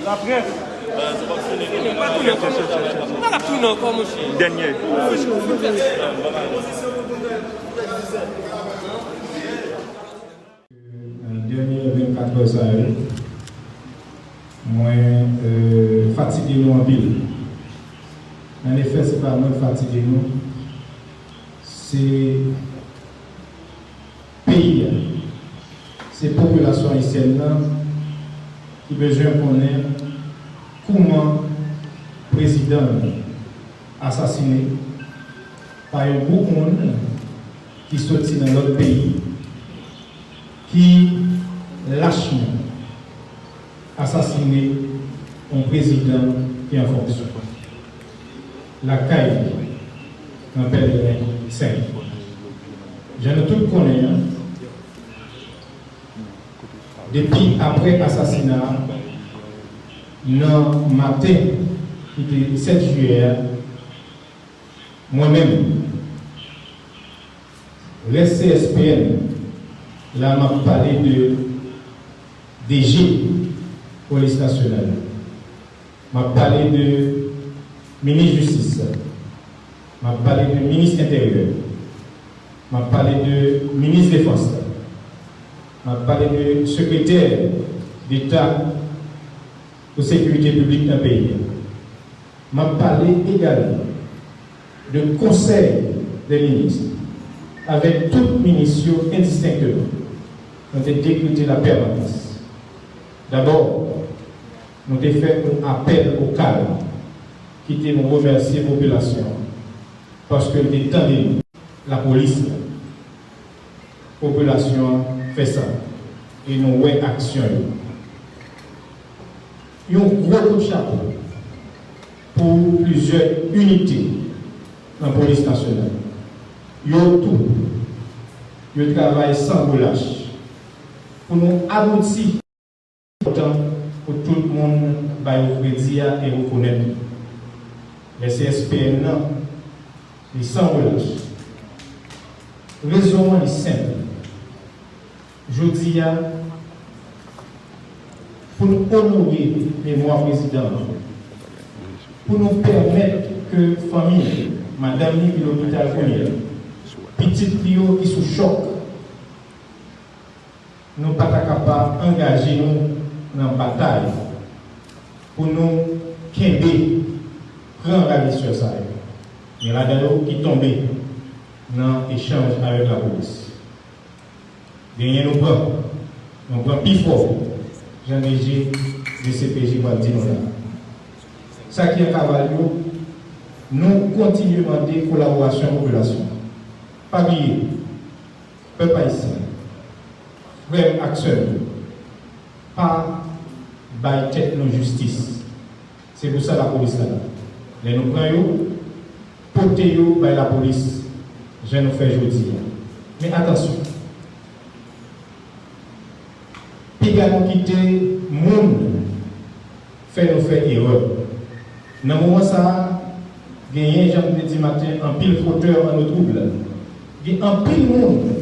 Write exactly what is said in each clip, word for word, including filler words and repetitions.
Laprès. Pa tounen ankò, monchè. Pa ka tounen ankò, monchè. Dènye. Nan dènye vennkatrè sa yo, mwen, euh, fatige nou anpil. An efè, se pa mwen k fatige nou, se peyi a, se popilasyon ayisyèn nan ki bezwen konnen kouman prezidan l asasine pa yon gwoup moun ki soti nan lòt peyi, ki lachman asasine yon prezidan ki an fonksyon lakay li nan Pèleren senk. Jan nou tout konnen an, depi apre asasina a, nan maten ki te sèt jiyè a, mwen menm, rès C S P N, la m ap pale de D G Polis Nasyonal, m ap pale de minis jistis la, m ap pale de minis enteryè, m ap pale de minis defans la, m ap pale de sekretè deta pou sekirite piblik nan peyi a. M ap pale egalman de Konsèy dè Minis avèk tout minis yo endistenkteman. Nou te dekrete lapèmanans. Dabò, nou te fè yon apèl o kalm, kite m remèsye popilasyon an, paske l te tande nou. Lapolis la, popilasyon an fè sa, e nou wè aksyon yo. Yon gwo kout chapo pou plizyè inite nan Polis Nasyonal. Yo tou, yo travay san relach pou nou abouti. Enpòtan pou tout moun ba yo kredi a e rekonèt li. Lè C S P N nan, li san relach. Rezon an, li senp. Jodi a, pou n onore memwa prezidan an, pou nou pèmèt ke fanmi l, madanm li ki lopital kounye a, pitit li yo ki sou chòk, nou pa ta kapab angaje nou nan batay pou nou kenbe gran ravisè sa yo. Gen ladan yo ki tonbe nan echanj avèk lapolis. Genyen nou pran, nou pran pi fò, jan D G D C P J pral di nou la. Sa ki an kaval yo, nou kontinye mande kolaborasyon popilasyon. Pa bliye, pèp ayisyen, frè m ak sè m yo, pa bay tèt nou jistis. Se pou sa lapolis la la. Lè nou pran yo, pote yo bay lapolis, jan nou fè jodi a. Men atansyon, piga nou kite moun fè nou fè erè. Nan moman sa a, genyen, jan m te di maten, anpil fotè an nou twoub la. Gen anpil moun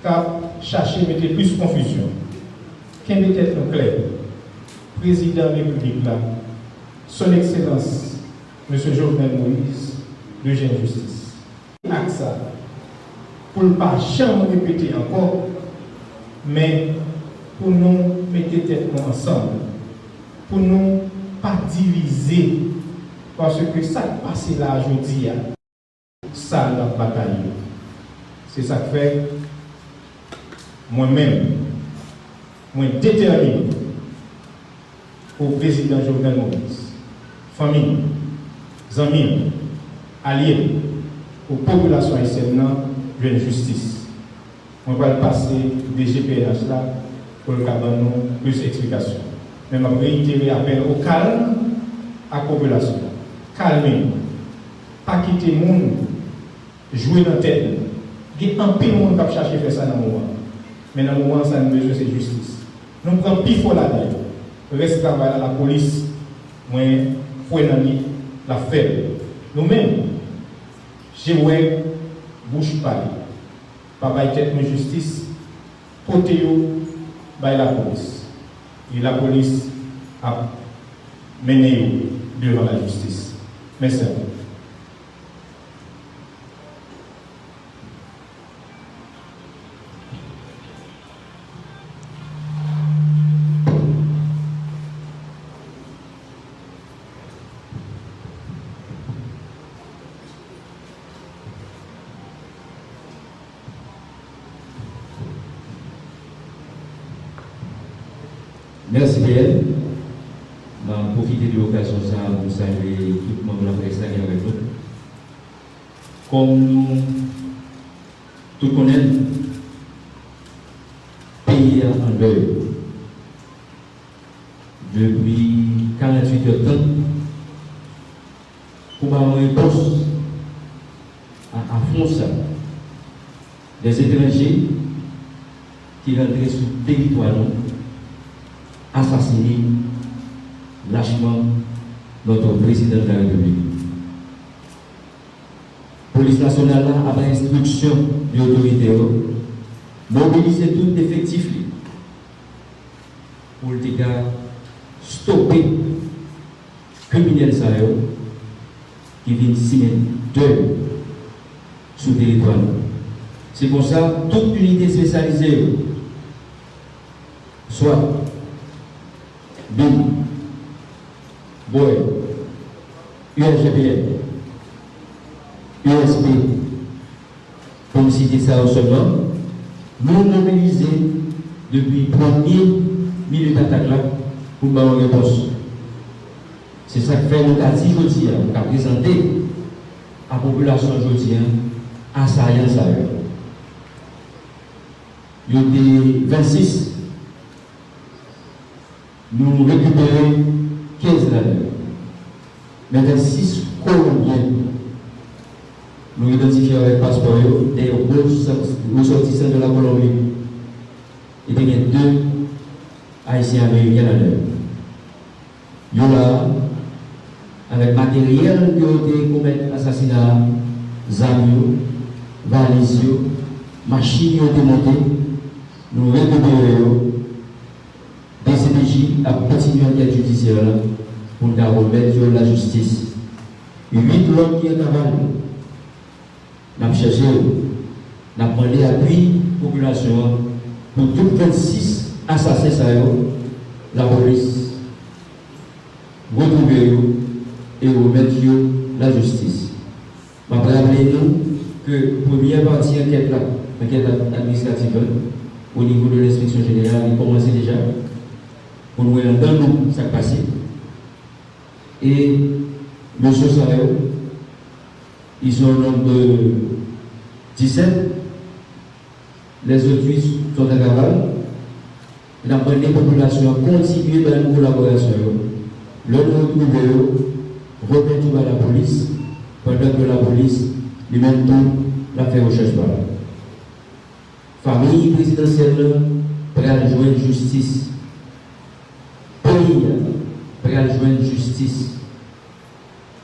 k ap chache mete plis konfizyon. Kenbe tèt nou klè. Prezidan Repiblik la, Son Ekselans Mesye Jovenel Moïse, bezwen jistis. Ak sa, pou l pa janm repete ankò, men pou nou mete tèt nou ansanm, pou nou pa divize, paske sa k pase la a jodi a, sa n ap batay yo. Se sa k fè, mwen menm, mwen detèmine pou prezidan Jovenel Moïse, fanmi l, zanmi l, alye l, pou popilasyon ayisyèn nan jwenn jistis. Mwen pral pase DG PNH la pou l ka ban nou plis eksplikasyon. Men m ap reitere apèl o kalm ak popilasyon. Kalme nou. Pa kite moun jwe nan tèt nou. Gen anpil moun k ap chache fè sa nan moman an. Men nan moman an, sa nou bezwen, se jistis. Nou pran pifò ladan yo. Rès travay la, lapolis, mwen kwè nan li, l ap fè l. Nou menm, je wè, bouch pale. Pa bay tèt nou jistis, pote yo bay lapolis. E lapolis ap mennen yo devan lajistis. Mèsi anpil. Mèsi, P N. M ap pwofite de okazyon sa a pou m salye tout manm laprès la ki avèk nou. Kòm nou tout konnen, peyi a an dèy. Depi karanntuit èdtan, pou ba yon repons a afwont sa, dè etranje ki rantre sou teritwa nou, asasinen lachman notre président de la République. Polis nasyonal la, apre enstriksyon de otorite yo, mobilize tout efektif li pou l te ka stope kriminèl sa yo ki vin simen dèy sou teritwa nou. Se konsa, tout inite espesyalize yo, swa bim, bwè, U S G P N, U S P, pou m site sa yo sèlman, nou mobilize depi premye minit atak la pou n ba yon repons. Se sa k fè nou ka di jodi a, nou ka prezante a popilasyon jodi a, asayan sa yo. Yo te vennsis. Nou rekipere kenz ladan yo. Men gen sis Kolonbyen nou idantifye avèk paspò yo, de resòtisan de la Colombie. E te gen de Ayisyen Ameriken ladan yo. Yo la a, avèk materyèl ke yo te komèt asasina a, zam yo, valiz yo, machin yo te monte, nou rekipere yo. D C P J ap kontinye ankèt jidisyè la pou n ka remèt yo lajistis. Uit lòt ki an kaval yo, n ap chèche yo. N ap mande apui popilasyon an pou tout vennsis asasen sa yo, lapolis retwouve yo e remèt yo lajistis. M ap raple nou ke premyè pati ankèt la, ankèt ad-, administratif la, o nivo de lenspeksyon jeneral, li kòmanse deja, pou n wè anndan nou sa k pase. E mesye sa yo, ils sont au nombre de dix-sept. Les autres huit sont en cavale. N ap mande popilasyon an kontinye bay nou kolaborasyon yo. Lè nou retwouve yo, remèt yo ba lapolis, pandan ke lapolis, li menm tou, l ap fè rechèch pa l. Fanmi prezidansyèl la pral jwenn jistis. Peyi a pral jwenn jistis.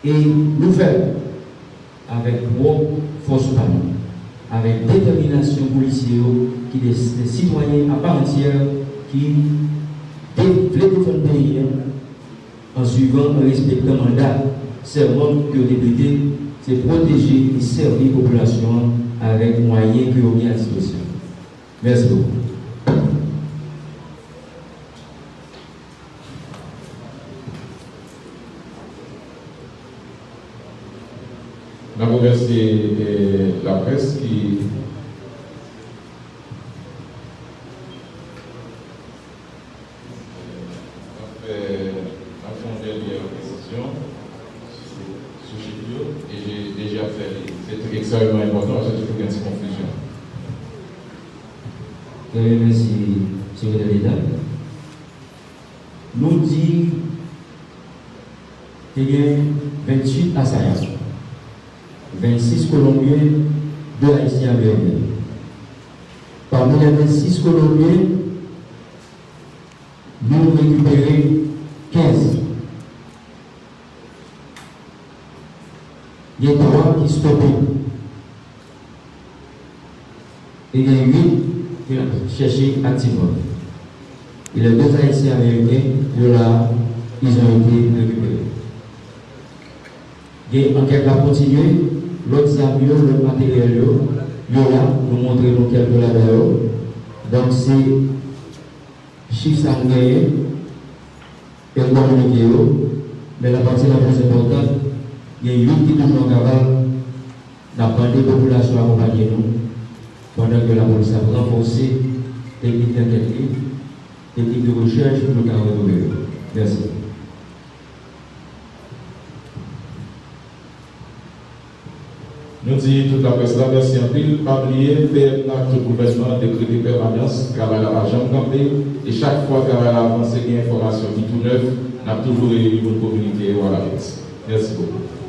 E nou fè l avèk pwòp fòs pa nou, avèk detèminasyon polisye yo ki de, de sitwayen a pa antyè ki de, vle defann peyi a an swivan, an respektan manda, sèman ke yo te prete, se pwoteje e sèvi popilasyon an avèk mwayen ke yo gen a dispozisyon. Mèsi bokou. N ap remèsye, eh, laprès ki, eh, ap fè, ap fè yon dènyè presizyon sou, sou chif yo, e je, DG ap fè li. Se ekstrèmeman enpòtan, paske toujou gen ti konfizyon. Trè byen, mèsi, Sekretè Deta. Nou di te gen venntuit asayan, vennsis Kolonbyen, de Ayisyen Ameriken. Pami lè vennsis Kolonbyen, nou rekipere kenz. Gen twa ki stope. E gen uit ki ap chèche aktivman. E les deux Haïtiens américains, yo la, ils ont été récupérés. Gen ankèt la kontinye, lòt zam yo, lòt materyèl yo, yo la, nou montre nou kèlke ladan yo. Donk se chif sa nou genyen, e nou pa kominike yo, men la pati la plis enpòtan, gen youn ki toujou an kaval, n ap mande popilasyon akonpanye nou, pandan ke lapolis ap ranfòse teknik dankèt li, teknik de rechèch pou nou ka retwouve yo. Mèsi. Nou di tout laprès la mèsi anpil. Pa bliye, P M nan ak tout gouvènman an dekrete pèmanans, travay la pa janm kanpe, e chak fwa travay la avanse, gen enfòmasyon ki tou nèf, n ap toujou reyini pou n kominike yo a laprès. Mèsi bokou.